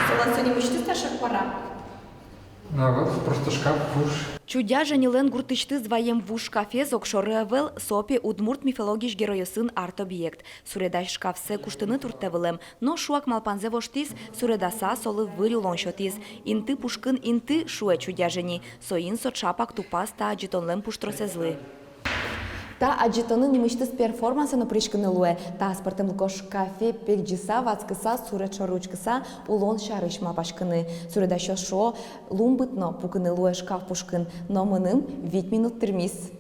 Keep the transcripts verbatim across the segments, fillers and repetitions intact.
Оло со нимысьтыз та шӧр куара? Ну, а вот просто шкаф, вуж. Чудя Женилэн гуртысьтыз ваем вуж шкафез огшоры ӧвӧл, со пе удмурт мифологиысь геройёсын арт-объект. Суредась шкафсэ куштыны турттэ вылэм, но шуак малпанзэ воштӥз, суредаса солы выль улон сётӥз. Инты пушкын инты, шуэ Чудя Жени, соин со чапак тупаз та адӟытонлэн пуштросэзлы. Та адӟытонын нимысьтыз перформансэ но пыриськыны луэ. Та аспӧртэмлыко шкафе пегӟыса, ватскыса, суред шоры учкыса, улон сярысь малпаськыны. Суредасьёс шуо, лумбыт но пукыны луэ шкаф пушкын, но мыным вить минут тырмиз.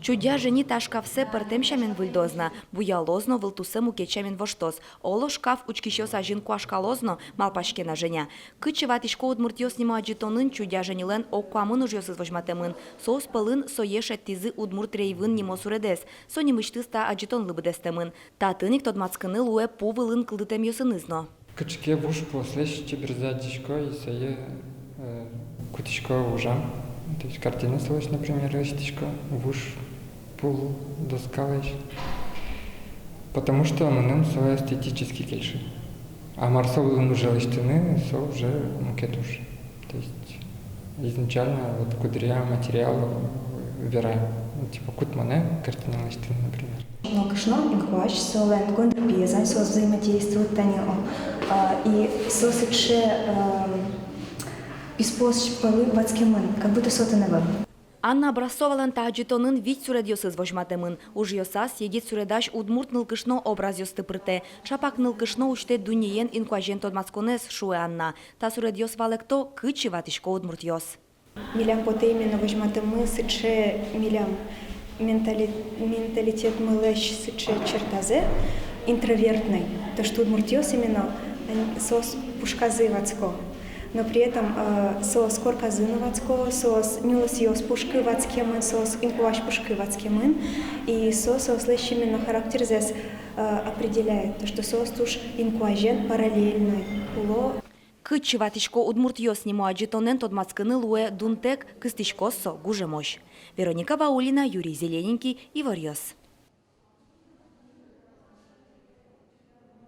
Чудя Жени та шкафсэ пӧртэм сямен выльдоз на, буялоз но вылтуссэ мукет сямен воштоз. Оло, шкаф учкисьёс азьын куашкалоз но, малпаське на Женя. «Кытчы ватӥсько удмуртъёс» нимо адӟытонын Чудя Женилэн ог куамын ужъёсыз возьматэмын. Соос пӧлын сое шедьтӥзы «Удмурт рейвын» нимо суредэз. Со нимысьтыз та адӟытонлы быдэстэмын. Татын ик тодматскыны луэ пу вылын кылдытэмъёсыныз но. Кыӵе ке вуж пуослэсь чеберзэ адӟисько и сое, э, кутӥсько ужам. То есть картина солэсь, например, лэсьтӥсько вуж пу доскалэсь. Потому что мыным со эстетически кельше. А мар со вылын уже лэсьтыны, со уже мукет уж. То есть изначально вот куддыръя материал вера, ну, типа, кут монэ картина лэсьтыны, например. Нылкышно, инкуазь, солэн гондыр пиез ань, соос взаимодействуют тани, о. А, и со сыӵе, эм, писпуос пӧлы ватскемын, как будто со отын ӧвӧл. Анна Образцовалэн та адӟытонын вить суредъёсыз возьматэмын. Ужъёсаз егит суредась удмурт нылкышно образъёсты пыртэ. Чапак нылкышно усьтэ дуннеен инкуазен тодматсконэз, шуэ Анна. Та суредъёс валэкто, кытчы ватӥсько удмуртъёс. Милям потэ именно возьматэммы сыӵе милям ментали-, менталитетмылэсь сыӵе чертазэ, интровертной, то, что удмуртъёс именно, ань, соос пушказы ватско. Но при этом, э, соос корказы но ватско, соос нюлэсъёс пушкы ватскемын, соос инкуазь пушкы ватскемын, и со соослэсь именно характерзэс, э, определяет, то, что соос туж инкуазен параллельной уло. «Кытчы ватӥсько удмуртъёс» нимо адӟытонэн тодматскыны луэ дунтэк, кыстӥськоз со гужемозь. Вероника Ваулина, Юрий Зелененький, «Иворъёс».